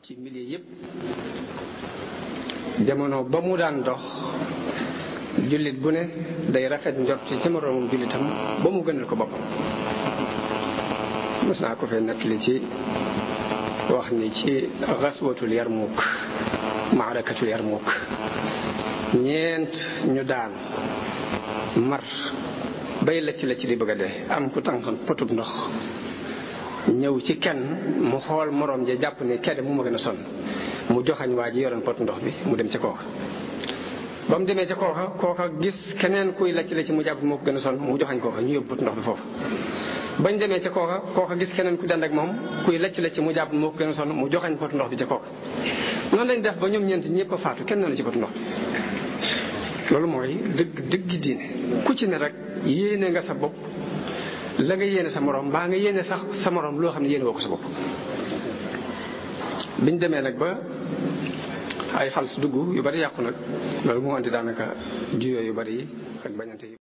ci milieu yëpp jamono ba mu daan dox jullit bu ne day rafet njort ci moroomum jullitam ba mu gënal ko boppam. mos naa ko fee nettali ci wax ni ci gaswatul Yarmuk maarakatul Yarmuk ñeent ñu daan mar bay lacc di bëgg a dee am ku tànkoon potub ndox ñëw ci kenn mu xool moroom ja jàpp ne kedde mu ma gën a sonn mu joxañ waa ji yoroon pot ndox bi mu dem ca kooka ba mu demee ca kooka gis keneen kuy lacc mu jàpp moo ko gën a sonn mu joxañ kooka ñu yóbbu pot ndox bi foofu bañ demee ca kooka gis keneen ku dend ak moom kuy lacc mu jàpp moo ko gën a sonn mu joxañ pot ndox bi ca kooka noonu lañ def ba ñoom ñeent ñëpp a faatu kenn na ci pot ndox bi loolu mooy dëgg diine ku ci ne rek yéene nga sa bopp la nga yéene sa morom mbaa nga yéene sax sa morom loo xam ne yéene woo ko sa bopp. biñ demee nag ba ay xals dugg yu bari yàqu nag loolu moo andi daanaka juyoo yu bari yi ak bañante yi